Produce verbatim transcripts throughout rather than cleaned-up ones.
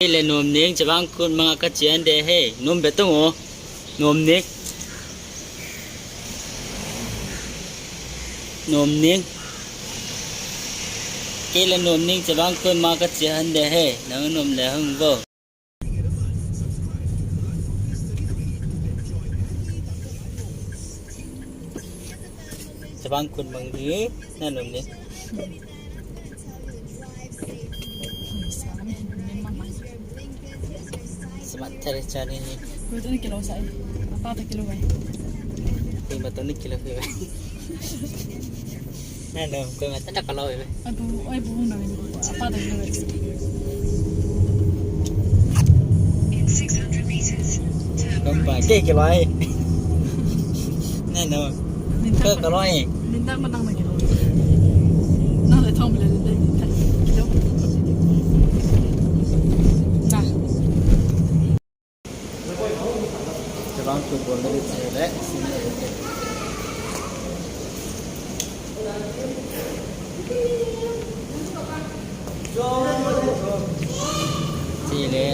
Kei le nom ning, chabang kun manga kache hande he. Nom be tung o. Nom ning. Nom ning. Kei le nom ning, chabang kun manga kache hande he. Nang nom le hung vo. Chabang kun mang ni, na nom ni. Smart thar chani ni. Koi to ni kilo sai. Apa ta kilo bai. Koi ma to ni kilo koi bai. Na no, koi ma ta kalo bai. Ai bu, ai bu na ni. Apa ta kilo bai. Koi ma ke kilo ai. Na no. Koi kalo ai. Linda ko nang na kilo. Na le thong le le linda kilo. Na. Chabang kun bol le chele. Chele.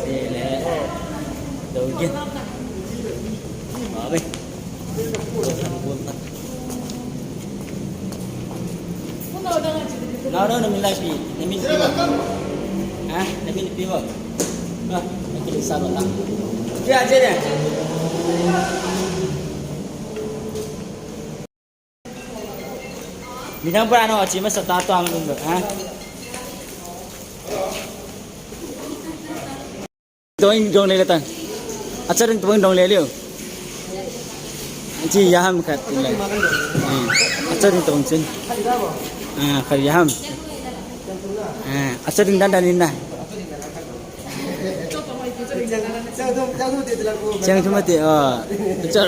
Chele. Dogin. Abe. Nau, nau, na min lai pi, na min pi ba? Ha? Na min pi ba? Ba, na pi sa ba ta? Kya je ne? Midang para no, achi ma sa ta to ang lung ba, ha? Dong, dong le le tang. Acha ding tong dong le liu. Chi ya ham khat le. Hmm. Acha ding tong chin. Ah, khat ya ham. Ah, acha ding dan dan ni na. Chang tu mati, oh. Acha.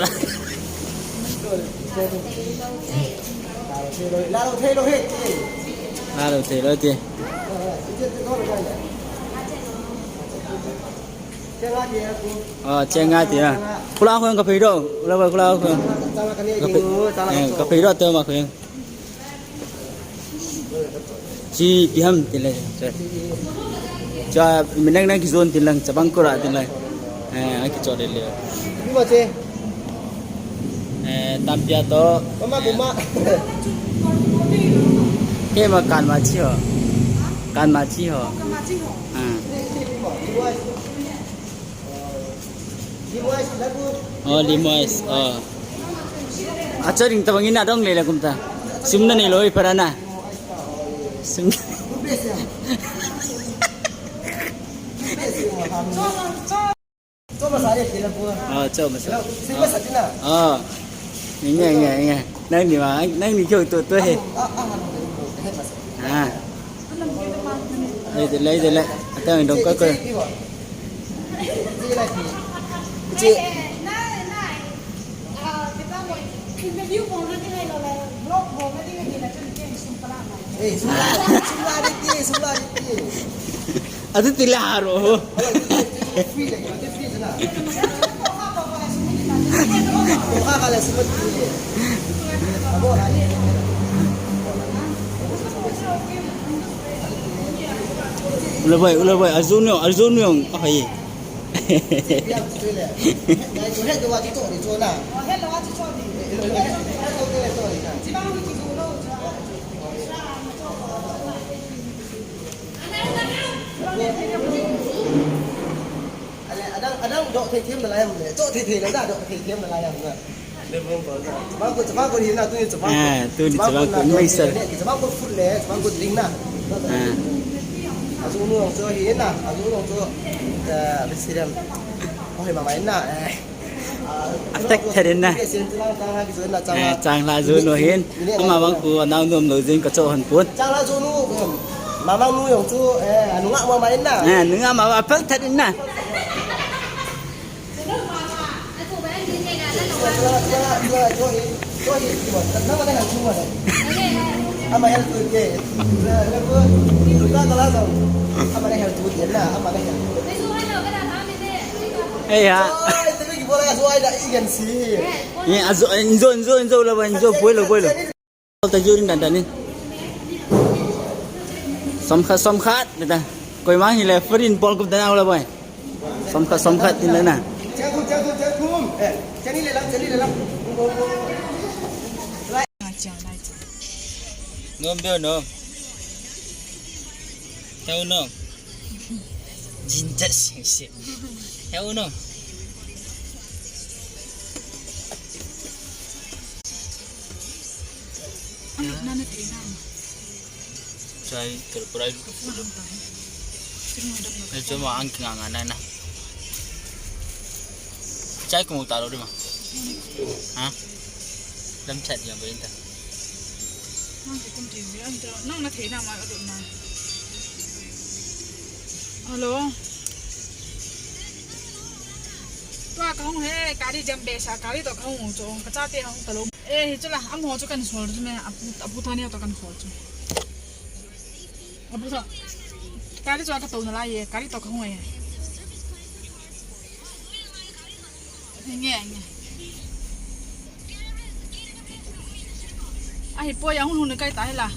La lo thei lo he. La lo thei lo ti. Oh, chenga ti a. Khula khong ka phei do. Khula khong, khula khong. Ka phei, eh, ka phei do te ma khong. Chi pi ham ti le. Cha mi nang nang ki zone ti lang, chabang kura ti lang. Eh, aki cho de le. Ni ma che. Eh, tampia to. Mama, mama. Ke ma kan ma chi ho. Kan ma chi ho. Ah. Oh, limo ice. Oh. Acha ding tabang ina dong le la kumta. Sum na nei loi para na. Sum. Oh, cho masa. Oh. Ni nge, nge, nge. Nang ni ma, nang ni kyo to to he. Ah. Ai de lai de lai. Ata dong ka ko. Chi. Eh, sum la, sum la di ti, sum la di ti. Atu tila haro. Free le, free na. Ko ka ka le sum ti. Abo hai. Ula boy, ula boy, Arjun yong, Arjun yong, ah, hai. Adang, adang, dok thei thei na lai am le, dok thei thei na, dok thei thei na lai am na. Chabang ko, chabang ko hin na, tuni chabang ko. Ah, tuni chabang ko, mai sir. Chabang ko food le, chabang ko drink na. Ah. Aju nu ong cho hin na, aju nu ong cho, eh, president. Oh, mama hin na, eh. Attack thadin na. President lang tang ha ki jo na chang. Eh, chang la ju nu hin. Ama bang ku, anau nu um lo jin ka cho han pun. Chang la ju nu, um, mama nu yong chu, eh, anu nga mama hin na. Eh, nu nga mama attack thadin na. Ama hel tu ke. Ama na hel tu ke na, ama na hel tu. Eh, ya. Ai, te ki bola so ai da i gan si. Ni ajo, injo, injo, injo la ba, injo, boilo, boilo. Ta jurin dan dan ni. Som khat, som khat, tita. Koima hile free in bol kup tana ula boy. Som khat, som khat, tita na. Nom beo nom. Heo nom. Jinta sing sing. Heo nom. Ano, nana tayo na. Chai, terpurai. Kapulang tayo. Sino ang dami? Ay, cuma ang kingangan na na. Chai, kung talo di ma. Ha? Lam chat yang berinta. Nang kikum T V ang ito. Nang na tayo na ma, ano na. Hello. Tua kahung he, kari jam be sa, kari to kahung cho, kachate hung talo. Eh, hi chula, amo chu kan sol chu me, apu, apu thani to kan sol chu. Apu tha. Kari chu ka to na lai ye, kari to kahung ye. Nge, nge. Ahi poi, ahung hung kai ta hela.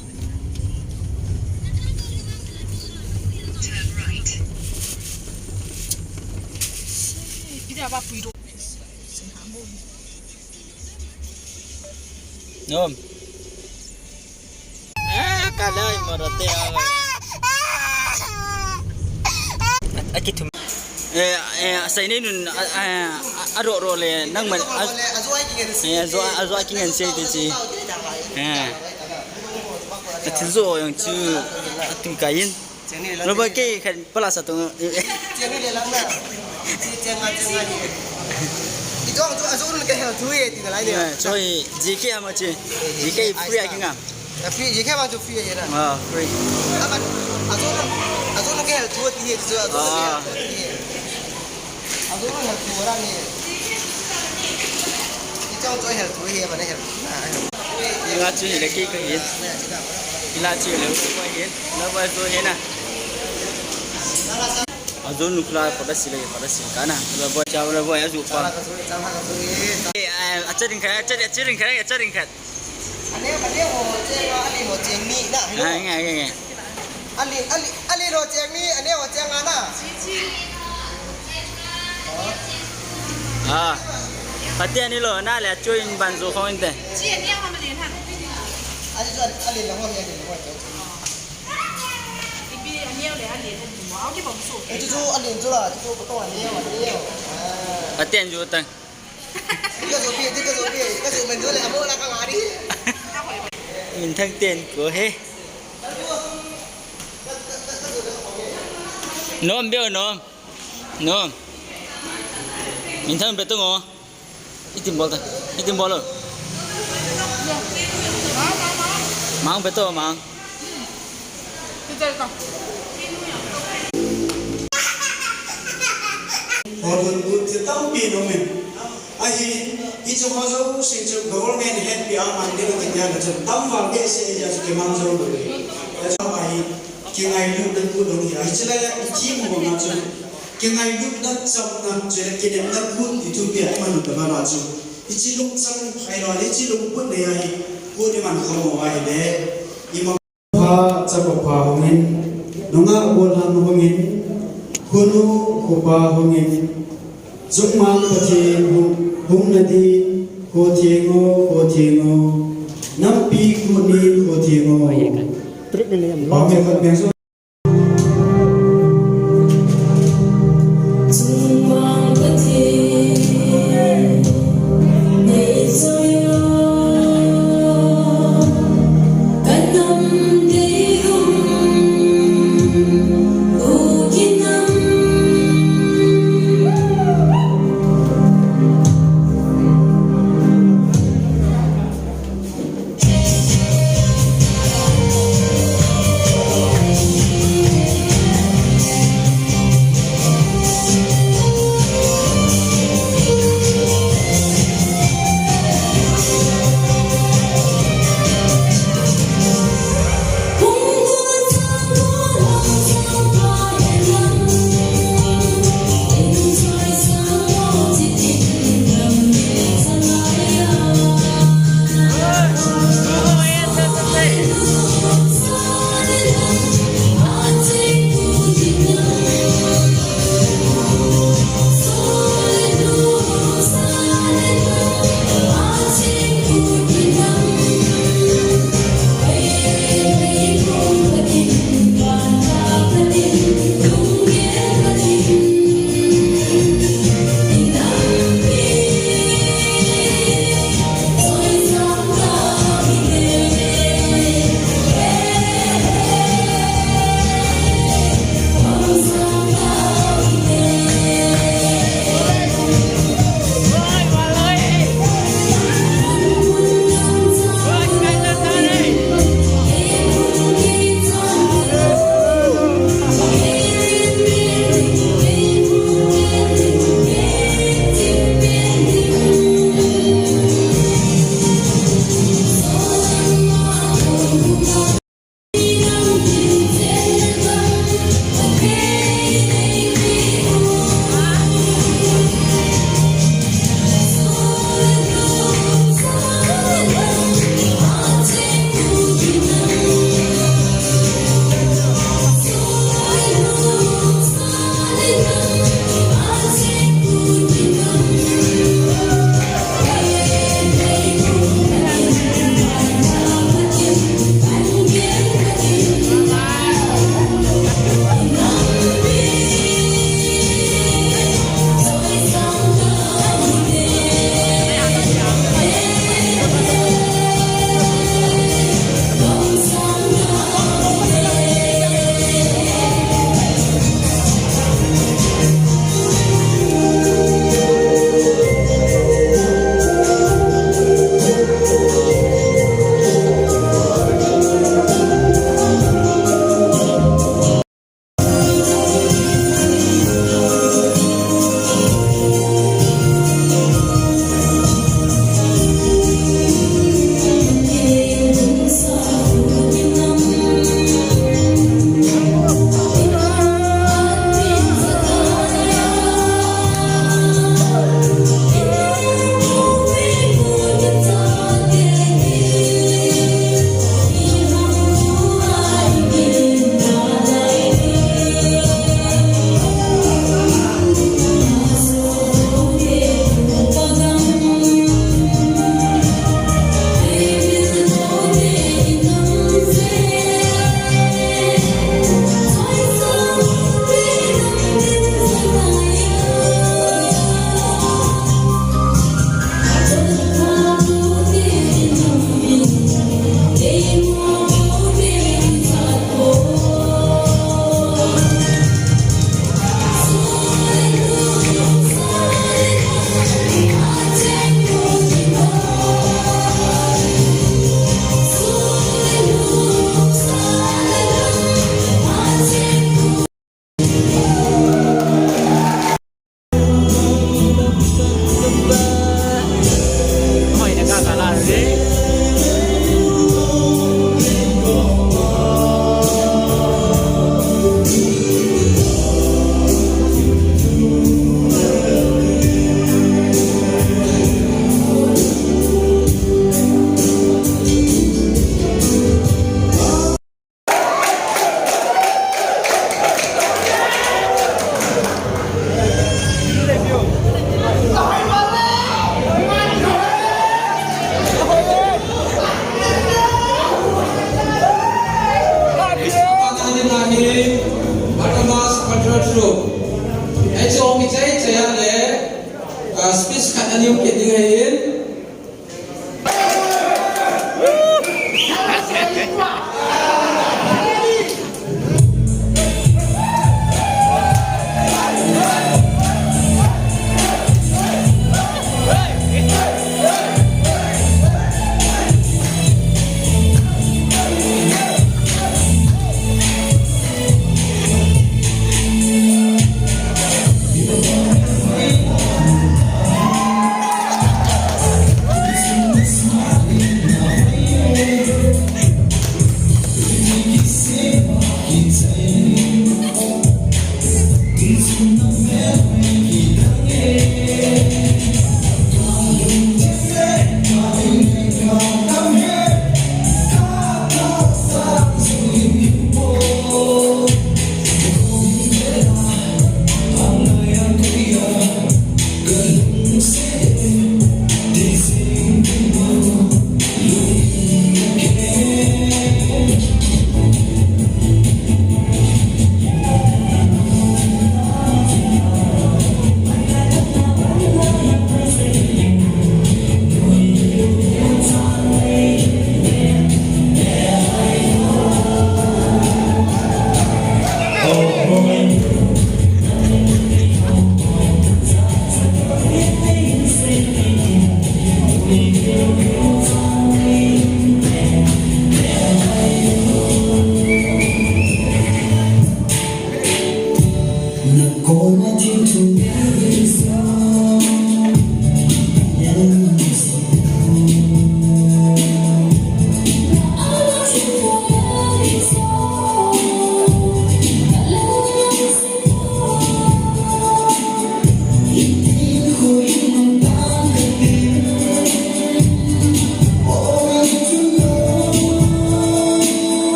Ida ba pui do. Nom. Ah, kalai marate awa. Aki thum. Eh, eh, asai nei nun, a, a, a, aro ro le, nang man, a, eh, azo, azo aki ngan sei te chi. Eh. Ati zo yang chu, atu kain. Lo ba ke kan pala sa tung. Chiang ni le lang na. Chi chiang nga, chiang nga ni. Ito ang tu, azo nun ka hel tu ye, ti na lai ni. Eh, so, G K ama chi. G K free aki nga. Ya, free, G K bang chu free ye na. Ah, free. Ama, azo nun, azo nun ka hel tu ti ye, tu azo nun ka hel tu ti ye. Azo nun hel tu ra ni. Ito ang tu hel tu ye, mana hel. Ila chu le ke ka ye. Ila chu le ko ye. La ba zo ye na. Azo nukla pada sila, pada sila kana. Ula boy, cha ula boy, azu pa. Eh, eh, acha ring khat, acha, acha ring khat, acha ring khat. Ane, ane ho cheng, ane ho cheng ni na. Ah, nge, nge, nge. Ane, ane, ane ho cheng ni, ane ho cheng na. Ah. Pati ani lo, na le chu in ban zo khong inte. Ani chu, ani lo ho ni, ani lo ho. Ipi ane le, ane le. Mau ki bom su. Eh, chu chu, ane chu la, chu chu ko to ane, ane. Ah. Pati an ju tang. Ka zo pi, ka zo pi, ka zo men zo le, amo la ka ngari. Min thang ten ko he. Nom beo nom. Nom. Min thang be to ngo. Itin bol ta. Itin bol lo. Mang be to mang. Hol hun bu ti tampi nom in. Ahi, hichu ho jouse chu government hetpi a man ding kiti a chu tam val behseh a chu kimang jou lou. Ahi, kingailutna thu dong hi. Hiche lai a i themmo na chu kingailutna chamna, chule kinepna thu ti thupi a i man u tobang a chu. Hiche lungchang, ahilouleh hiche lungput nei a hi, thu i man khom u ahile, i Pha, chapa pha hungin, nungah golhang hungin, khonu khopa hungin, chungmang Pathen hung, hung nadi, kho theng o, kho theng o, nampi kho ni, kho theng o. Pame khat meng so. Hichu hung kichai chai a le, ah, speech khat ana um kit ding ahin.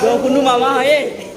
Yo kunu mama hai.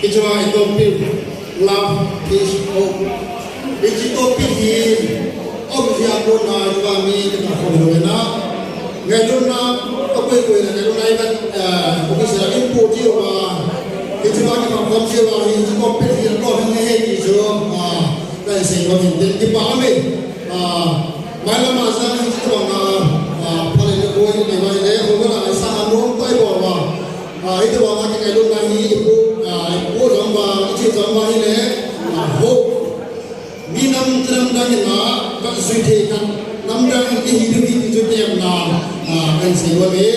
Hiche a i topic, love is hope. Hiche topic hi um jia kona hiva mi kita khom lo na. Ngailutna, akoi koi na ngailutna i ka, eh, koi sa in po ji wa. Hiche a ki khom khom ji wa, hiche topic hi ko hin he ki jo. Ah, ka sei ko hin den ki pa me. Ah, mai la ma sa hiche to nga, ah, pa le ko ni ma le ko na sa a nom pai bo wa. Ah, hiti vanga kingailutna hi ipu, ah, ipu jong uva, iche jong uva hile, ah, hope. Mi nam ti nam dang in a, ka Hi ding hi chu tiam na, ah, kan sei uve.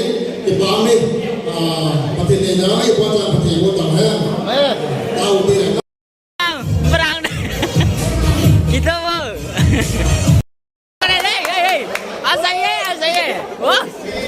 Kipa me, ah, Pathen neina, i pa cha Pathen ko ta he. Tau te. Parang. Kita mo. Hey, hey, hey. Asai ye, asai ye. Oh.